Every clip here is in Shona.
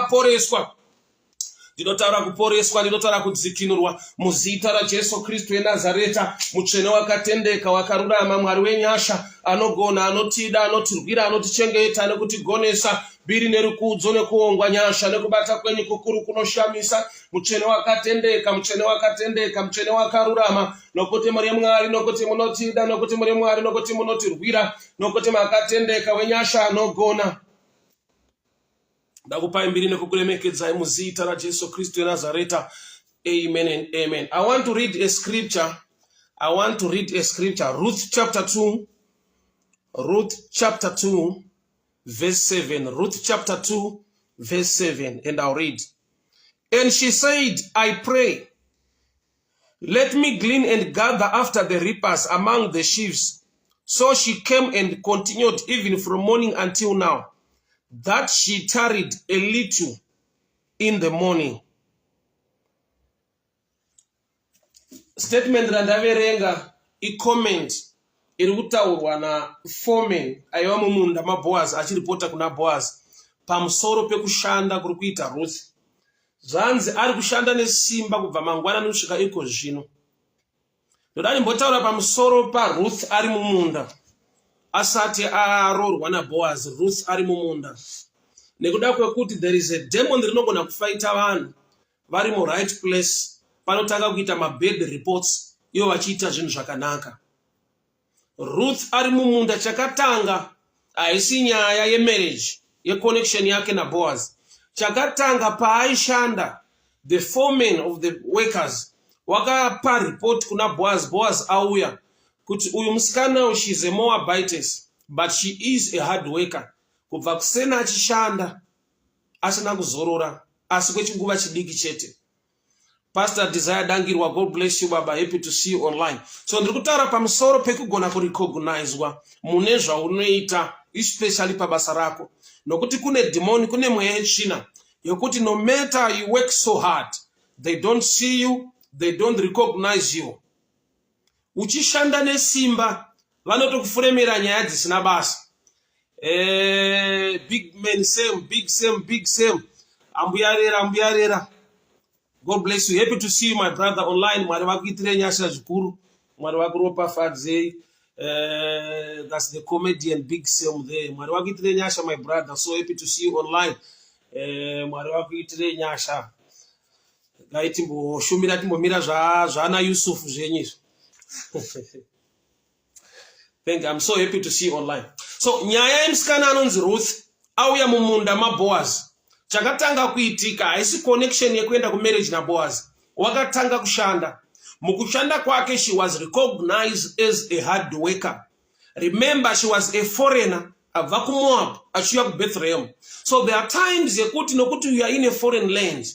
Vakaporeswa. Ndinotaura kuporeswa, ndinotaura kudzikinurwa muzita raJesu Kristu weNazareta, mutsvene wakatendeka, wakarurama, Mwari wenyasha, anogona, anotida, anotirwira, anotichengeta nekutigonesa. Mbiri nerukudzo nekuongwa, nyasha nekubata kwenyu kukuru kunoshamisa. Mutsvene wakatendeka, mutsvene wakatendeka, mutsvene wakarurama, nokuti muri Mwari, nokuti munotida, nokuti muri Mwari, nokuti munotirwira, nokuti makatendeka, wenyasha anogona. Ndakupai mbiri nekukuremekedzai muzita raJesu Kristu weNazareta. Amen and amen. I want to read a scripture. I want to read a scripture. Ruth chapter 2. Ruth chapter 2 verse 7. Ruth chapter 2 verse 7. And I'll read. And she said, I pray, let me glean and gather after the reapers among the sheaves. So she came and continued even from morning until now, that she tarried a little in the morning. Statement randaverenga icomment iri kutaurwa naforeman aiva mumunda maBoaz achiripota kuna Boaz pamusoro pekushanda kuri kuita Ruth. Zvanzi ari kushanda nesimba kubva mangwanani kusvika iko zvino. Ndoda ndimbotaura pamusoro paRuth ari mumunda asati aroorwa naBoaz. Ruth ari mumunda nekuda kwekuti there is a demon rinogona kufaita vanhu vari muright place, panotanga kuita mabad reports ivo vachiita zvinhu zvakanaka. Ruth ari mumunda, chakatanga haisi nyaya yemarriage, yeconnection yake naBoaz. Chakatanga paaishanda, the foreman of the workers wakapa report kuna Boaz. Boaz auya kuti uyu musikana, she is a Moabitess, but she is a hard worker, kubva kusena achishanda asina kuzorora, asi kwechinguva chidiki chete. Pastor Desire Dangirwa, God bless you baba, happy to see you online. So ndiri kutaura pamusoro pekugona kurecognizwa mune zvaunoita, especially pabasa rako, nokuti kune dhimoni, kune mweya yetsvina yokuti no matter you work so hard, they don't see you, they don't recognize you. Uchishanda nesimba, vanotokufuremera nyaya dzisina basa. Big man Sam, big Sam, big Sam, ambuyarera, ambuyarera, God bless you. Happy to see you, my brother, online. Mwari vakuitire nyasha zvikuru, Mwari vakuropafadzei. That's the comedian Big Sam there. Mwari vakuitire nyasha, my brother. So happy to see you online. Mwari vakuitire nyasha. Dai timboshumira, timbomira zvana Yusufu zvenyu izvo. Thank you. I'm so happy to see you online. So nyaya yemusikana anonzi Ruth auya mumunda maBoaz, chakatanga kuitika haisi connection yekuenda kumarriage naBoaz. Wakatanga kushanda. Mukushanda kwake, she was recognized as a hard worker. Remember, she was a foreigner abva kuMoab achiuya kuBethlehem. So there are times yekuti nokuti you are in a foreign land,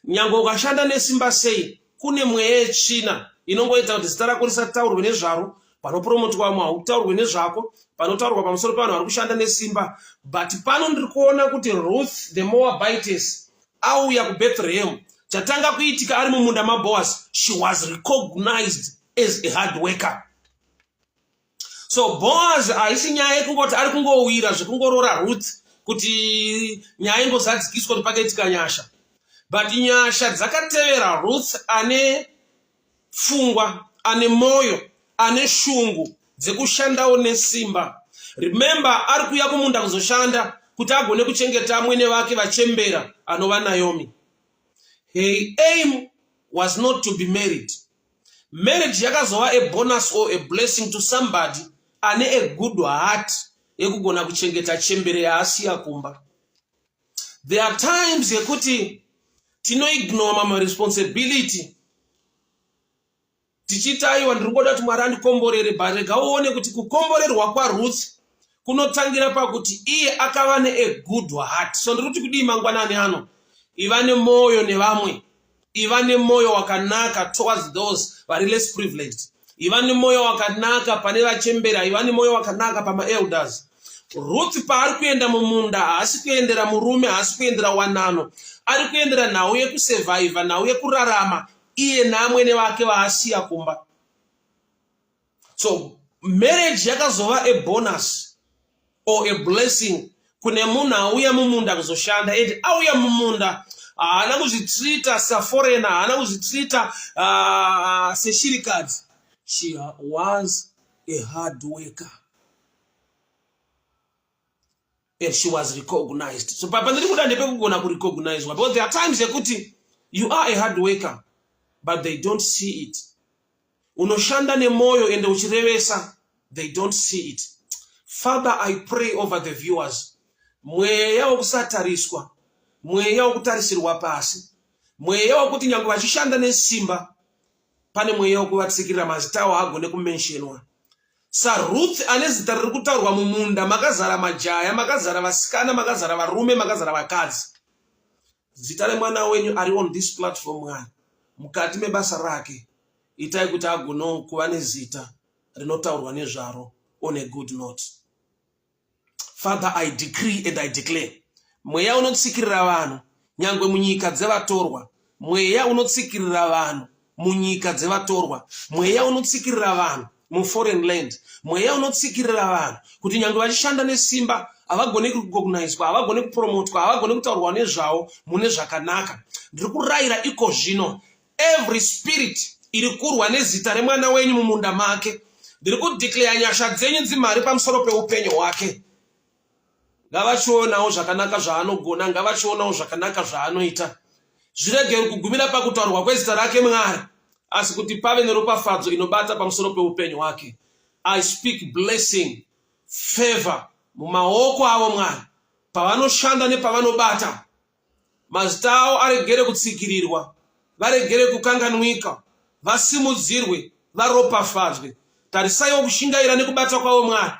nyange ukashanda nesimba sei, kune mweya yetsvina inongoita kuti zita rako risataurwe nezvaro. Panopromotwa vamwe, hautaurwe nezvako panotaurwa pamusoro pevanhu vari kushanda nesimba. But pano ndiri kuona kuti Ruth the Moabitess auya kuBethlehem, chatanga kuitika ari mumunda maBoaz, she was recognized as a hard worker. So Boaz haisi nyaya yekungoti ari kungowira zvekungorora Ruth kuti nyaya ingozadzikiswa kuti pakaitika nyasha, but nyasha dzakatevera. Ruth ane pfungwa, ane mwoyo, ane shungu dzekushandawo nesimba. Remember, ari kuuya kumunda kuzoshanda kuti agone kuchengeta amwene vake vachembera anova Naomi. Her aim was not to be married. Marriage yakazova a bonus or a blessing to somebody ane a good heart yekugona kuchengeta chembere yaasiya kumba. There are times yekuti tinoignore mamwe responsibility tichiti, "Aiwa, ndiri kuda kuti Mwari andikomborere." But rega uone kuti kukomborerwa kwaRuth kunotangira pakuti iye akava nea good heart. So ndiri kuti kudii mangwanani ano? Iva nemwoyo nevamwe, iva nemwoyo wakanaka towards those vari less privileged, iva nemwoyo wakanaka pane vachembera, iva nemwoyo wakanaka pamaelders. Ruth paari kuenda mumunda, haasi kuendera murume, haasi kuendera wanano, ari kuendera nhau yekusurviva, nhau yekurarama iye naamwene vake vaasiya kumba. So marriage yakazova a bonus or a blessing. Kune munhu auya mumunda kuzoshanda, and auya mumunda haana kuzvitrita saforeigner, haana kuzvitrita seshirikadzi. She was a hard worker and she was recognized. So papa ndiri kuda ndepekugona kurecognizwa, because there are times yekuti you are a hard worker but they don't see it. Unoshanda nemwoyo ende uchirevesa, they don't see it. Father, I pray over the viewers. Mweya wokusatariswa, mweya wokutarisirwa pasi, mweya wokuti nyange vachishanda nesimba pane mweya wekuvatsikirira, mazita avo agone kumentionwa. SaRuth ane zita riri kutaurwa mumunda makazara majaya, makazara vasikana, makazara varume, makazara vakadzi, zita remwana wenyu ari on this platform, Mwari, mukati mebasa rake itai kuti agonewo kuva nezita rinotaurwa nezvaro on a good note. Father, I decree and I declare, mweya unotsikirira vanhu nyangwe munyika dzevatorwa, mweya unotsikirira vanhu munyika dzevatorwa, mweya unotsikirira vanhu muforeign land, mweya unotsikirira vanhu kuti nyange vachishanda nesimba havagoni kurecognizwa, havagoni kupromotwa, havagoni kutaurwa nezvavo mune zvakanaka, ndiri kurayira iko zvino every spirit iri kurwa nezita remwana wenyu mumunda make, ndiri kudeclare nyasha dzenyu dzimhari pamusoro peupenyu hwake. Ngavachionawo zvakanaka zvaanogona, ngavachionawo zvakanaka zvaanoita. Zviregere kugumira pakutaurwa kwezita rake, Mwari, asi kuti pave neropafadzo inobata pamusoro peupenyu hwake. I speak blessing, favor mumaoko avo, Mwari, pavanoshanda nepavanobata. Mazita avo aregere kutsikirirwa, varegere kukanganwika, vasimudzirwe, varopafadzwe. Tarisaiwo kushingaira nekubata kwavo, Mwari.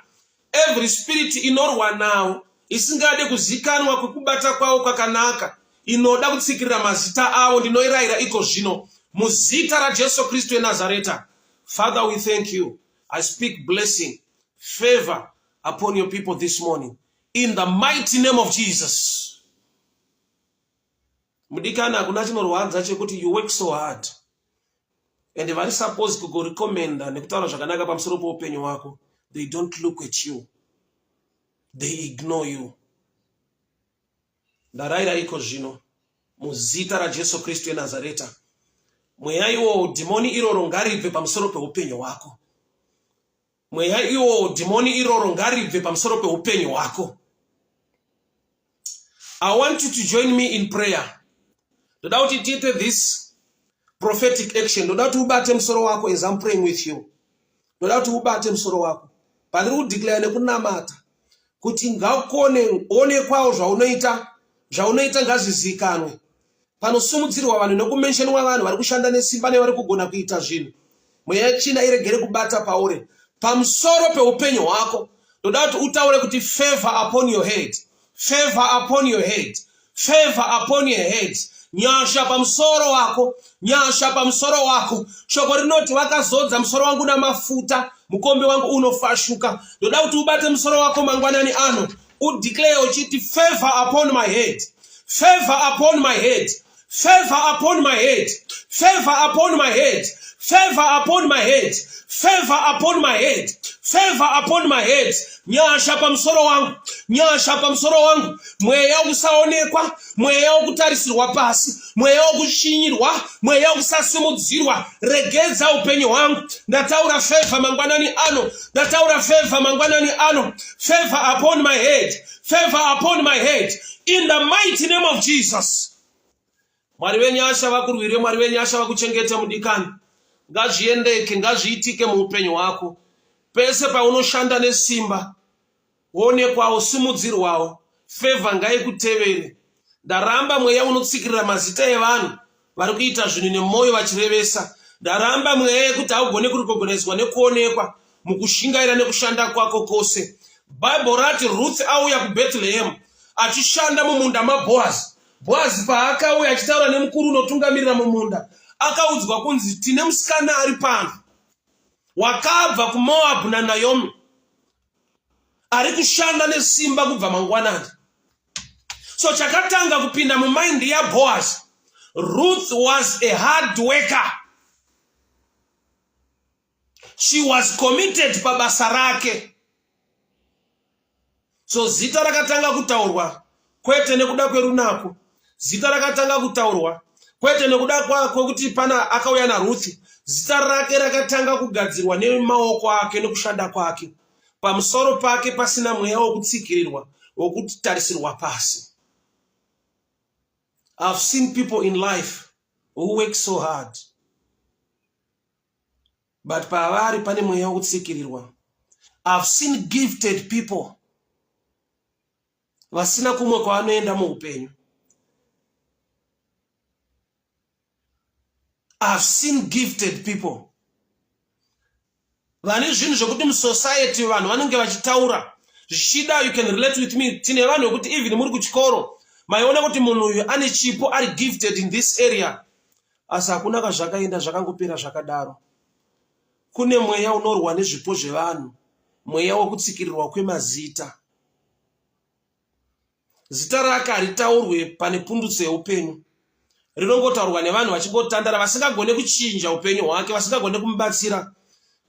Every spirit inorwa navo, isingade kuzikanwa kwekubata kwavo kwakanaka, inoda kutsikirira mazita avo, ndinoirayira iko zvino muzita raJesu Kristu eNazareta. Father, we thank you. I speak blessing, favor upon your people this morning in the mighty name of Jesus. Mudikani, hakuna chinorwadza chekuti you work so hard and vari suppose kukurecommenda nekutaura zvakanaka pamusoro peupenyu hwako, they don't look at you, they ignore you. Ndarayira iko zvino muzita raJesu Kristu eNazareta, mweya iwowo, dhimoni iroro ngaribve pamusoro peupenyu hwako. Mweya iwowo, dhimoni iroro ngaribve pamusoro peupenyu hwako. I want you to join me in prayer. Ndoda kuti tiite this prophetic action. Ndoda kuti ubate musoro wako as I'm praying with you. Ndoda kuti ubate musoro wako pandiri kudeclare nekunamata kuti ngakone onekwawo zvaunoita, zvaunoita ngazvizikanwe. Panosumudzirwa vanhu nekumentionwa vanhu vari kushanda nesimba nevari kugona kuita zvinhu, mweya yetsvina iregere kubata pauri. Pamusoro peupenyu hwako ndoda kuti utaure kuti favor upon your head, favor upon your head, favor upon your head. Nyasha pamusoro wako, nyasha pamusoro wako. Shoko rinoti vakazodza musoro wangu namafuta, mukombe wangu unofashuka. Ndoda kuti ubate musoro wako mangwanani ano, udeclare uchiti, "Favor upon my head, favor upon my head, favor upon my head, favor upon my head, favor upon my head, favor upon my head, favor upon my head." Nyasha pamusoro wangu, nyasha pamusoro wangu. Mweya wokusaonekwa, mweya wokutarisirwa pasi, mweya wokushinyirwa, mweya wokusasimudzirwa, regedza upenyu hwangu. Ndataura favor mangwanani ano, ndataura favor mangwanani ano. Favor upon my head, favor upon my head in the mighty name of Jesus. Mwari venyasha vakurwire, Mwari venyasha vakuchengete. Mudikani, ngazviendeke, ngazviitike muupenyu hwako. Pese paunoshanda nesimba, onekwawo, simudzirwawo, favor ngaikutevere. Ndaramba mweya unotsikirira mazita evanhu vari kuita zvinhu nemwoyo vachirevesa. Ndaramba mweya yekuti haugoni kurecognizwa nekuonekwa mukushingaira nekushanda kwako kwose. Bhaibheri rati Ruth auya kuBethlehem achishanda mumunda maBhoazi. Bhoazi paakauya achitaura nemukuru unotungamirira mumunda, akaudzwa kunzi tine musikana ari pano wakabva kuMoabhu naNaomi, ari kushanda nesimba kubva mangwanani. So chakatanga kupinda mumind yaBhoazi, Ruth was a hard worker, she was committed pabasa rake. So zita rakatanga kutaurwa kwete nekuda kwerunako, zita rakatanga kutaurwa kwete nekuda kwekuti pana akauya naRuth. Zita rake rakatanga kugadzirwa nemaoko ake nekushanda kwake, pamusoro pake pasina mweya wokutsikirirwa, wokutarisirwa pasi. I've seen people in life who work so hard, but pavari pane mweya wokutsikirirwa. I've seen gifted people vasina kumwe kwavanoenda muupenyu. I've seen gifted people vane zvinhu zvekuti musociety vanhu vanenge vachitaura. Zvichida you can relate with me. Tine vanhu vekuti even muri kuchikoro maiona kuti munhu uyu ane chipo, ari gifted in this area, asi hakuna kazvakaenda, zvakangopera zvakadaro. Kune mweya unorwa nezvipo zvevanhu, mweya wekutsikirirwa kwemazita. Zita rake haritaurwe pane pundutso yeupenyu, rinongotaurwa nevanhu vachingotandara, vasingagone kuchinja upenyu hwake, vasingagone kumubatsira.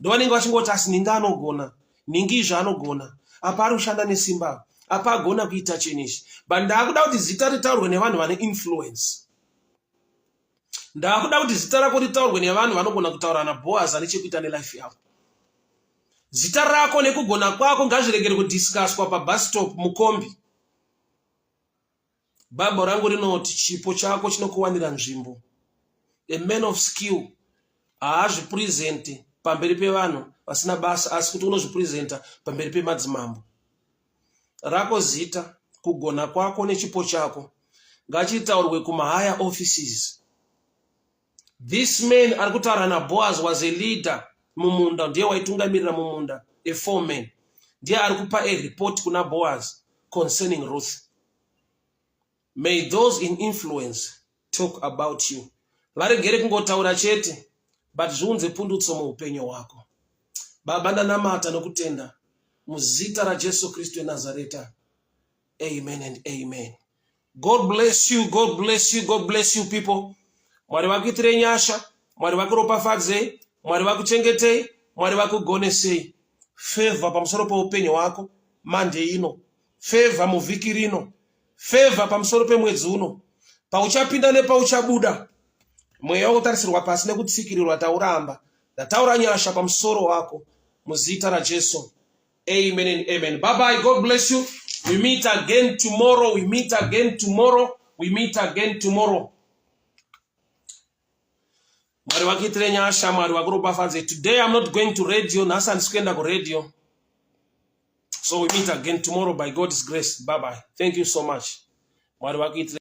Ndovanenge vachingoti, "Asi ningi anogona, ningi izvo anogona, apa ari kushanda nesimba, apa agona kuita chinhu ichi." But ndaakuda kuti zita ritaurwe nevanhu vane influence. Ndaakuda kuti zita rako ritaurwe nevanhu vanogona kutaura naBoaz ane chekuita nelife yako. Zita rako nekugona kwako ngazviregere kudiscusswa pabus stop, mukombi. Bhaibheri rangu rinoti chipo chako chinokuwanira nzvimbo. A man of skill haazvipresenti pamberi pevanhu vasina basa, asi kuti unozvipresenta pamberi pemadzimambo. Rako zita, kugona kwako nechipo chako ngachitaurwe kumahigher offices. This man ari kutaura naBoaz was a leader mumunda, ndiye waitungamirira mumunda, a foreman. Ndiye ari kupa a report kuna Boaz concerning Ruth. May those in influence talk about you. Varegere kungotaura chete, but zviunze pundutso muupenyu hwako. Baba, ndanamata nokutenda muzita raJesu Kristu weNazareta. Amen and amen. God bless you, God bless you, God bless you people. Mwari vakuitirei nyasha, Mwari vakuropafadzei, Mwari vakuchengetei, Mwari vakugonesei. Favor pamusoro peupenyu hwako mande ino, favor muvhiki rino, favor pamusoro pemwedzi uno. Pauchapinda nepauchabuda, mweya wekutarisirwa pasi nekutsikirirwa tauramba. Ndataura nyasha pamusoro wako muzita raJesu. Amen and amen. Bye bye. God bless you. We meet again tomorrow. We meet again tomorrow. We meet again tomorrow. Mwari vakuitire nyasha, Mwari vakuropafadze. Today I'm not going to radio. Nhasi handisi kuenda kuradio. So we meet again tomorrow by God's grace. Bye bye. Thank you so much. Mwari vakuitire.